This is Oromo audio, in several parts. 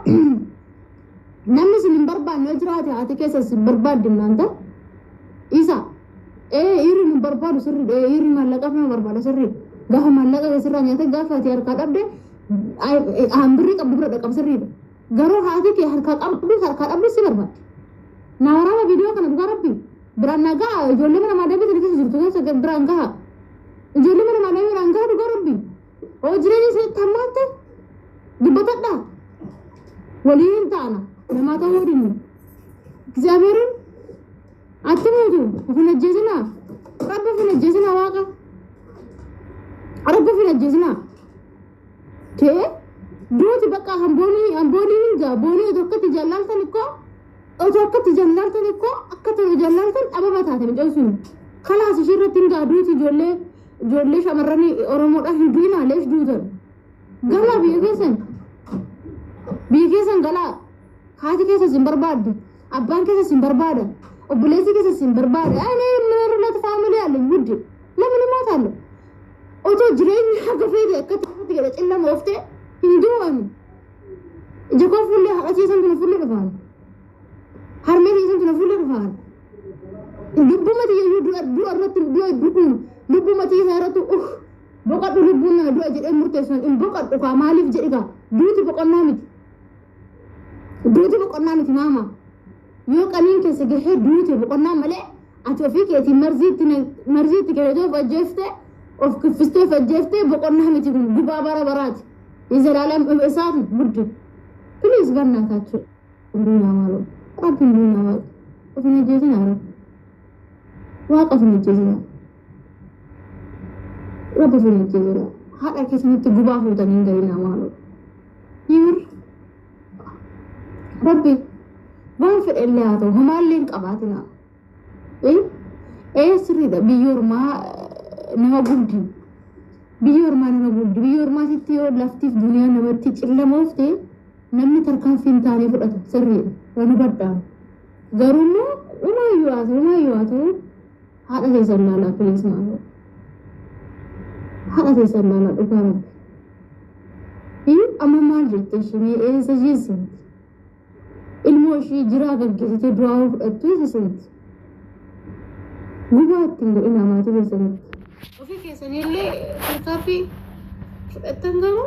Namni isin hin barbaanne yoo jiraate, haati keessa isin barbaaddinaan ta'a. Isa dhiirri nu barbaadu sirriidha. Dhiirri maallaqaaf nama barbaada sirriidha. Gaafa maallaqa keessarraa nyaate, gaafa ati harkaa dhabde, hambirrii qabdu bira dhaqab sirriidha. Garuu haati kee harkaa qabdu, harkaa dhabdu si barbaaddi. Na waraaba viidiyoo kana, dhugaa rabbi. Biraan na ga'a, ijoollee mana maadamii sana keessa jirtu keessa biraan ga'a. Ijoollee mana maadamii biraan ga'a, dhugaa rabbi. Oo, jireenya isinitti hammaatte dubbatadhaa. Waliin hin taana namaa ta'uu dinnu. እግዚአብሔርን አትሞቱ። Of hin ajjeesinaa. Rabbi of hin ajjeesinaa, waaqa. Rabbi of hin ajjeesinaa. Tee duuti bakka hamboonii hamboonii hin gaa boonii otoo akkatti jallaaltan ikkoo, otoo akkatti jallaaltan ikkoo, akka ta'e jallaaltan dhabama taate mucaan sun. Kalaas ishee irratti hin gaa duuti. Ijoollee shamarranii Oromoodhaan hin du'inaa, leesh duutan. Galaa biyya keessan. Biyya keessan galaa. Haati keessa sin barbaaddu. Abbaan keessa sin barbaada. Obboleessi keessa sin barbaada. Ani የምኖርለት family አለኝ ውድ፣ ለምን እሞታለሁ? Otoo jireenya haga feete akkatti akkatti godhe cillama ooftee hin du'an. Ija koo fuullee haadha keessan tuna fuullee dhufaan. Harmee keessan tuna fuullee dhufaan. Lubbuma tiyyayyuu du'a du'a irratti du'a du'uun lubbuma tiyya irratti boqadhu, lubbuun nama du'a jedhee murteessuun hin boqadhu kaa, maaliif jedhi kaa, duuti boqonnaa miti. Duuti boqonnaa miti maama. Yoo qaniin keessa gahee duute boqonnaa malee, ati ofii keetii marziitti kennitee of ajjeeftee, of kuffistee of ajjeeftee boqonnaa miti, kun gubaa bara baraati. የዘላለም እሳት ውድ፣ please በእናታችሁ እንዱና ማሎ ረቢ እንዱና ማሎ of hin ajjeesinaa, rabbi waaqa of hin ajjeesinaa, rabbi of hin ajjeesinaa, haadha keessanitti gubaa fuutanii hin galinaa maaloo. Yimir rabbi waan fedhe illee haa ta'u, homaallee hin qabaatinaa. Ee, sirriidha, biyya ormaa nama gubdi. Biyya ormaa nama gubdi. Biyya ormaatitti yoo laftiif duniyaa namatti cillamoofte, namni tarkaanfii hin taane fudhata, sirriidha. Waan hubadhaan. Garuu immoo umaayyuu haa ta'u, umaayyuu haa ta'u, haadha keessan laalaa please maaloo. Haadha keessan laalaa, dhugaa rabbi. Amma maal jette isheen? Eessa ishee? Ilmoo ishii jiraa gaggeessitee du'aa fudhattu eessa seenti? Gubaa ittiin godhina maatii keessanitti. Ofii keessanillee tarkaanfii fudhattan, garuu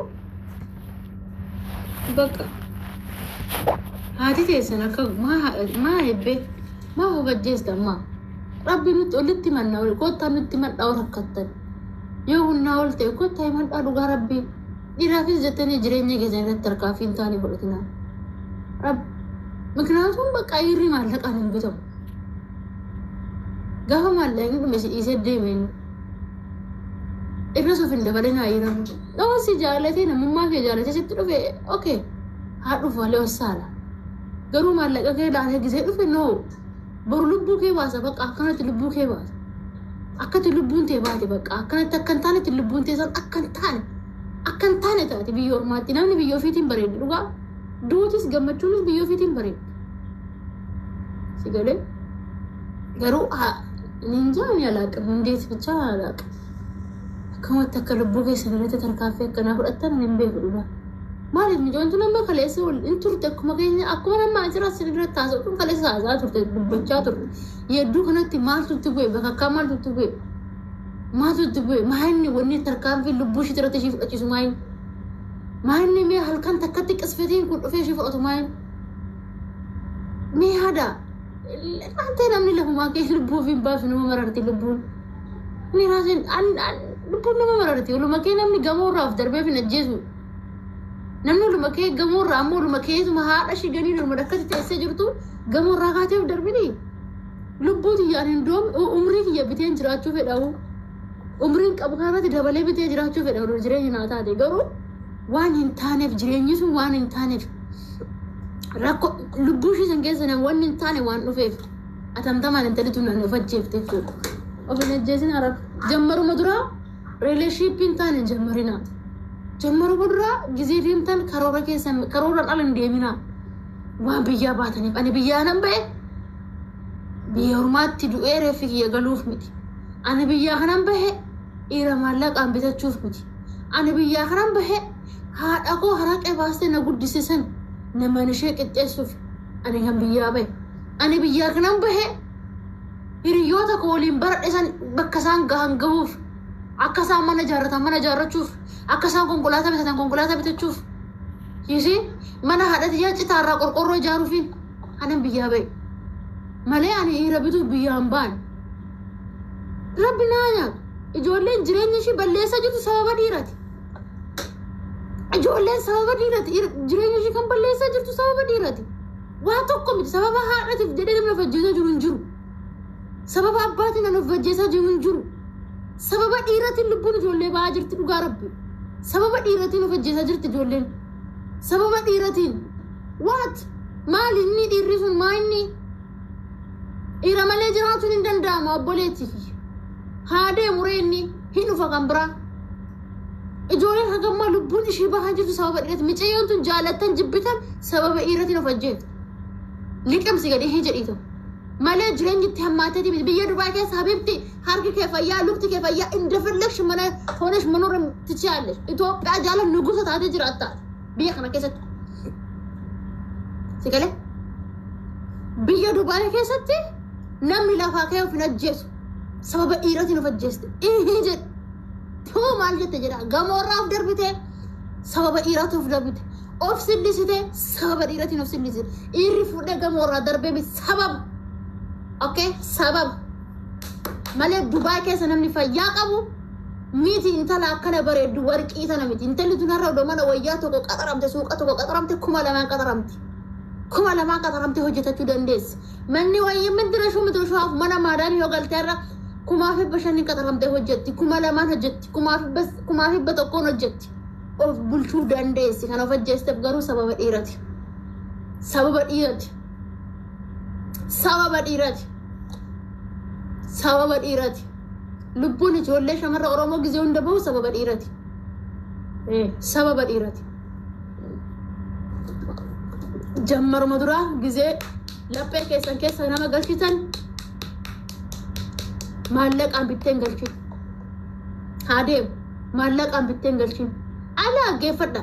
bakka haati teessan akka maa hebbee maa of ajjeestan, maa rabbi nutti olitti manna, kottaa nutti madhaa rakkattan, yoo humnaa ol ta'e kottaa himadhaa, dhugaa rabbii. Dhiiraafis jettanii jireenya keessan irratti tarkaanfii hin taane fudhatinaa. Rabbi ምክንያቱም በቃ dhiirri maallaqaan hin bitamu. Gaafa maallaqni dhume si dhiisee deemeen irra of hin dabalinaa dhiiramu. Yoo si jaalatee, namummaa kee jaalatee sitti dhufe, okay, haa dhufu malee wassaala. Garuu maallaqa kee laalee gisee dhufe, no, boru lubbuu kee baasa, bakka akkanatti lubbuu kee baasa. Akkatti lubbuun tee baate, bakka akkanatti akka hin taanetti lubbuun tee san akka hin taane taate biyya ormaatti. Namni biyya ofiitiin bareeddi, dhugaa. Duutis gammachuunis biyya ofiitiin bareeddi. Si galee? Garuu እንጃ እኔ አላውቅም፣ እንዴት ብቻ አላውቅም። Akkamatti akka lubbuu keessan irratti tarkaanfii akkanaa fudhattan hin beeku dhugaa. Maaliif mucoon tun amma kaleessa hin turte, akkuma keenya, akkuma nama asirra isin irratti haasa'u kaleessa haasa'aa turte, dubbachaa turte. Yedduu kanatti maaltu itti bu'e? Bakakkaa maaltu itti bu'e? Maaltu itti bu'e? Maayinni wanni tarkaanfii lubbuu ishee irratti ishee fudhachiisu maayinni? Maayinni mee halkan takkatti qisfetiin kun dhufee ishee fudhatu maayinni? Mee haadha Ante namni lafumaa kee lubbuu ofiin baasu nama mararti lubbuun. Inni raaseen lubbuun nama mararti. Waluma kee namni gamoo irraa of darbee hin ajjeesu. Namni waluma kee gamoo irraa ammoo waluma keetuma haadha ishii ganii waluma akkatti teessee jirtu gamoo irraa kaatee of darbini. Lubbuu tiyyaan hin doom, umrii kiyya biteen jiraachuu fedhawu. Umriin qabu kanarratti dabalee bitee jiraachuu fedha jireenya naa taate, garuu waan hin taaneef, jireenyi sun waan hin taaneef, rakkoo lubbuu ishii san keessa wanni hin taane waan dhufeef atamtamaan intalli tun of ajjeefte jechuudha. Of hin ajjeesin arab. Jammaruma duraa relationship hin taane hin jammarinaa. Jammaruma duraa gizee deemtan karoora keessan karooraan ala hin deeminaa. Waan biyyaa baataniif, ani biyyaa nan ba'e biyya ormaatti du'ee reeffi kiyya galuuf miti. Ani biyyaa kanan bahe dhiira maallaqaan bitachuuf miti. Ani biyyaa kanan bahe haadha koo haraqee baastee na guddise san Namaan ishee qixxeessuuf ani kan biyyaa bahe. Ani biyyaa kanan bahe hiriyoota koo waliin baradhe san bakka isaan gahan gahuuf, akka isaan mana ijaarratan mana ijaarrachuuf, akka isaan konkolaataa bitatan konkolaataa bitachuuf. Yisi mana haadha tiyyaa citaarraa qorqorroo ijaaruufiin anan biyyaa bahe. Malee ani dhiira bituuf biyyaan ba'an. Rabbi naa nyaatu. Ijoolleen jireenya ishii balleessaa jirtu sababa dhiirati. Ijoolleen sababa dhiirati. Jireenya ishii kan balleessaa jirtu sababa dhiirati. Waa tokko miti, sababa haadhatiif jedhee namni of ajjeesaa jiru hin jiru. Sababa abbaatiin namni of ajjeesaa jiru hin jiru. Sababa dhiiratiin lubbuun ijoollee ba'aa jirti, dhugaa Rabbi. Sababa dhiiratiin of ajjeesaa jirti ijoolleen. Sababa dhiiratiin. What? Maali inni dhiirri sun, maa inni? Dhiira malee jiraachuun hin danda'amu, obboleetti. Haa deemu ree, inni hin dhufa kan biraa. Ijoolleen hagammaa lubbuun ishii bahaa jirtu sababa dhiirati. Micayyoon tun jaalattan jibbitan sababa dhiiratiin of ajjeefte. Liqimsi gadi hin jedhiitu. Malee jireenyi itti hammaateeti miti. Biyya Dubaay keessa, habibti, harki kee fayyaa, lukti kee fayyaa, እንደፈለግሽ mana ሆነሽ መኖር ትችያለሽ። Itoophiyaa jaala nugusa taatee jiraatta biyya kana keessatti. Si galee? Biyya Dubaay keessatti namni lafaa ka'ee of hin ajjeesu. Sababa dhiiratiin of ajjeeste. Ihii jedhe. Tuu maal jette jedha. Gamoorraa of darbite, sababa dhiiratiin of darbite. Of sillisite, sababa dhiiratiin of sillisite. Dhiirri fuudhee gamoorraa darbee miti sababa. Okay, sababa. Malee Dubaay keessa namni fayyaa qabu miti, intala akkana bareeddu warqii tana miti. Intalli tun har'a odoo mana wayyaa tokko qaxaramte, suuqa tokko qaxaramte, 2000 qaxaramte. 2000 qaxaramte hojjetachuu dandeessi. Manni wayii mindirashuu mitirashuuf mana maadaamii yoo galtee irra 1500 qaxaramtee hojjetti. 2000 hojjetti. 1100 hojjetti. Of bulchuu dandeessi. Kan of ajjeesteef garuu sababa dhiirati. Sababa dhiirati. Sababa dhiirati. Sababa dhiirati. Lubbuun ijoollee shamarra Oromoo gizee hunda bahu sababa dhiirati. Sababa dhiirati. Jammaruma duraa gizee laphee keessan keessa nama galchitan maallaqaan bittee hin galchin. Haa deemu, maallaqaan bittee hin galchin. Ala dhaggeeffadha.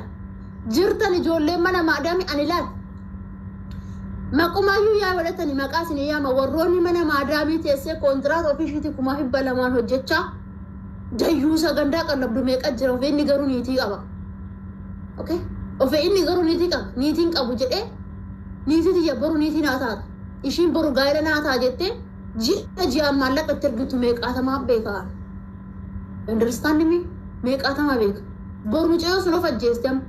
Jirtan ijoollee mana maadaami, ani laal. Maqumaayyuu yaa godhatani, maqaa isin yaama, warroonni mana maadaamii teessee kontiraata ofiishiitii 2,200 hojjechaa dayyuusa gandaa qallabdu meeqa jira? Ofii inni garuu niitii qaba. Okay? Ofii inni garuu niitii qaba. Niitiin qabu jedhee, niitii tiyya boru niitii naa taata. Ishiin boru gaa'ela naa ta'a jettee ji'a ji'aan maallaqa itti ergitu meeqaatamaa beekaa. Understand me? Meeqaatamaa beeka. Boru mucayyoo sun of ajjeeste amma.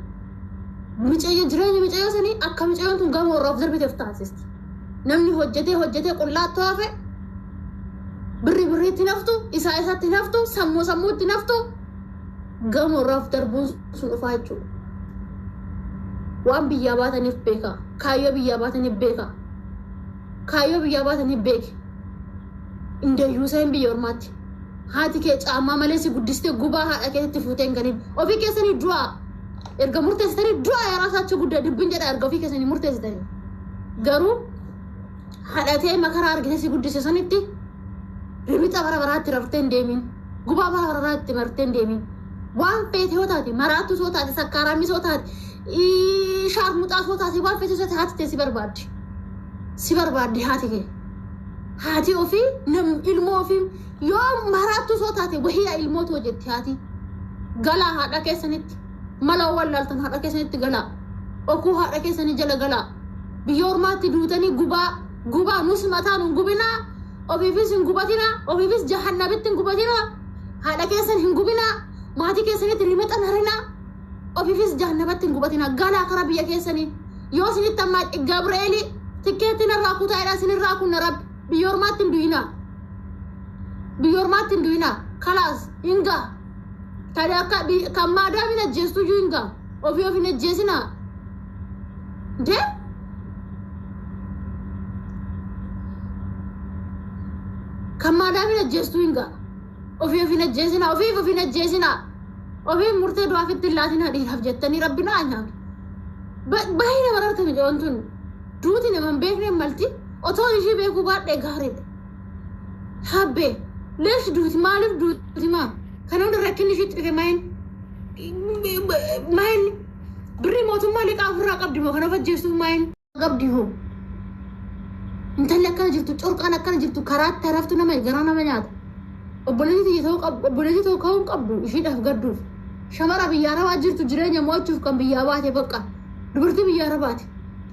Mucayyoo jireenya mucayyoo sanii akka mucayyoon tun gamoo irraa of darbiteef taasisti. Namni hojjetee hojjetee qullaatti hafe, birri birriitti naftu, isaa isatti naftu, sammuu sammuutti naftu, gamoo irraa of darbuun sun dhufaa jechuudha. Waan biyyaa baataniif beekaa. Kaayyoo biyyaa baataniif beekaa. Kaayyoo biyyaa baataniif beeki. Indayyuu hin biyya ormaatti. Haati kee caammaa malee si guddistee gubaa haadha keetti fuutee hin galin. Ofii keessanii du'aa. Erga murteessitanii du'aa, yaa guddaa dubbin jedha, erga ofii keessanii murteessitanii. Garuu haadhatee makaraa argite si guddise sanitti ribixa bara baraatti raftee hin deemin. Gubaa bara baraatti martee hin deemin. Waan feete yoo taate, maraattu soo taate, sakkaaraamii soo taate, shaarmuxaa soo taate, waan feete soo taate, haati tee si barbaaddi. Si barbaaddi haati kee. Haati ofii nam ilmoo ofii yoo maraattu soo taate, wahiyaa ilmoo too jetti haati. Galaa haadha keessanitti. Mala wallaaltan haadha keessanitti galaa. Okuu haadha keessanii jala galaa. Biyya ormaatti duutanii gubaa gubaa nus mataa nun gubinaa. Ofiifis hin gubatinaa. Ofiifis jahannabitti hin gubatinaa. Haadha keessan hin gubinaa. Maatii keessanitti rimaxan harinaa. Ofiifis jahannabatti hin gubatinaa. Galaa kara biyya keessanii. Yoo isinitti amma Gabri'eeli tikkeetti narraa kutaa'edha, isinirraa kunna Rabbi. Biyya ormaatti hin du'inaa. Biyya ormaatti hin du'inaa. Kalaas hin gaa. Kan akka kan maadaamin ajjeestu iyyuu hin gaa. Ofii of hin ajjeesinaa. Dee? Kan maadaamin ajjeestu hin gaa. Ofii of hin ajjeesinaa. Ofiif of hin ajjeesinaa. Ofiif murtee du'aaf itti hin laatinaa dhiiraaf jettanii, Rabbi naa nyaatu. Baay'ee nama rarta miidhawan tun. Duuti nama hin beekne malti. Otoo ishii beekuu baadhee gaariidha. Habbee. Leesh duuti, maaliif duuti maa? Kana hunda rakkinni ishiitti dhufe maayin? Maayin? Birrii mootummaa liqaa ofirraa qabdi moo kana fajjeessuuf maayin qabdi hoo? Intalli akkana jirtu, corqaan akkana jirtu, karaatti haraftu nama garaa nama nyaata. Obboleettii tiyya ta'uu qabdu, obboleettii ta'uu ka'uu hin qabdu ishiidhaaf gadduuf. Shamara biyya arabaa jirtu jireenya mo'achuuf kan biyyaa baate bakka. Dubartii biyya arabaati.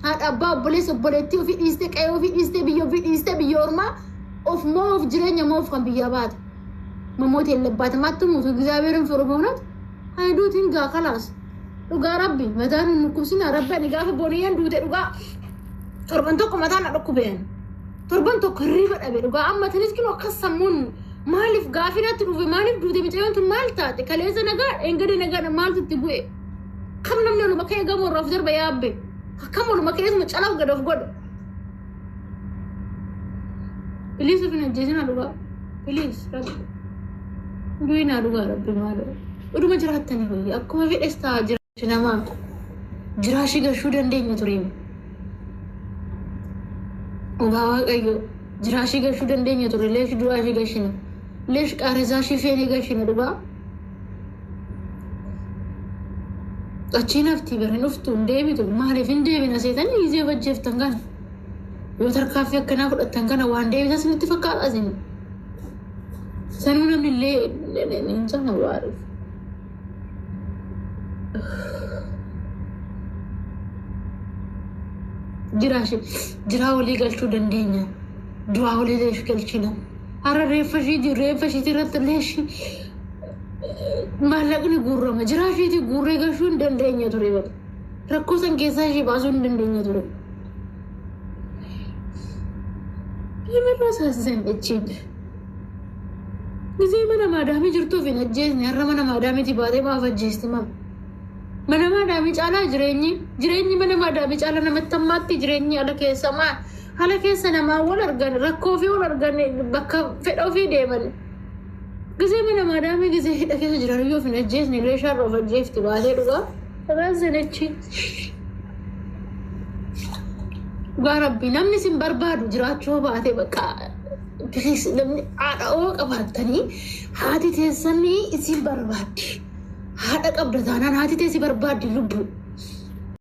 Haadha, abbaa, obboleessa, obboleettii ofii dhiistee, qe'ee ofii dhiistee, biyya ofii dhiistee, biyya ormaa of moo'uuf, jireenya moo'uuf kan biyyaa baate. መሞት የለባትም አትሙቱ። እግዚአብሔርን ፍሩ። በእውነት አይዱትን ጋ ከላስ dhugaa Rabbi mataan hin dhukkubsina. Rabbi, ani gaafa Booniyyaan duute dhugaa torban tokko mataan na dhukkubeen, torban tokko hirriiba dhabe dhugaa. Amma tanis kinu akkas sammuun maaliif gaafii natti dhufe? Maaliif duute mucayyoon tun? Maal taate? Kaleessa nagaa, eengade nagaa, maaltu itti bu'e? Kam namni oluma ka'ee gamoo irraa of darba yaabbe? Akkam oluma ka'eesuma calaaf gad of godhe? Please, of hin ajjeesina dhugaa. Please, Rabbi, du'inaa dhugaa. Rabbi, maaloo dhuma jiraattanii wayya. Akkuma fedhes ta'a jiraachi namaa jiraashii gashuu dandeenya tureem. Dhugaa Waaqayyo, jiraashii gashuu dandeenya ture. Leesh du'aashii gashina, leesh qaarezaashii feenee gashina dhugaa. Achii nafti bara hin dhuftu, hin deebitu. Maaliif hin deebina seetanii gizee bajjeeftan kana? Yoo tarkaaffii akkanaa fudhattan kana waan deebisan isinitti fakkaata isin? Sanuu namni illee hin sana baariif. Jiraashi jiraa walii galchuu dandeenya. Du'aa walii leesh galchina. Har'a reeffa ishiitii irratti leeshi maallaqni guurrama. Jiraa ishiitii guurree galchuu hin dandeenya ture bara. Rakkoo san keessaa ishee baasuu hin dandeenya ture. Namarraa saasisan jechiin. Gisee mana maadaamii jirtuuf hin ajjeesne, har'a mana maadaamiitii baatee maaf ajjeesti maa? Mana maadaamii caalaa jireenyi mana maadaamii caalaa namatti ammaatti jireenyi ala keessa maa ala keessa namaa wal argan, rakkoo ofii wal argan, bakka fedha ofii deeman. Gisee mana maadaamii, gisee hidha keessa jiran iyyuu of hin ajjeesne, leeshaarra of ajjeefti baatee dhugaa. Sabaasanichi. Dhugaa Rabbi, namni isin barbaadu jiraachuu baate bakka, please, namni haadha oo qabaattanii haati teessanii isin barbaaddi. Haadha qabda taanaan haati teessi barbaaddi lubbu.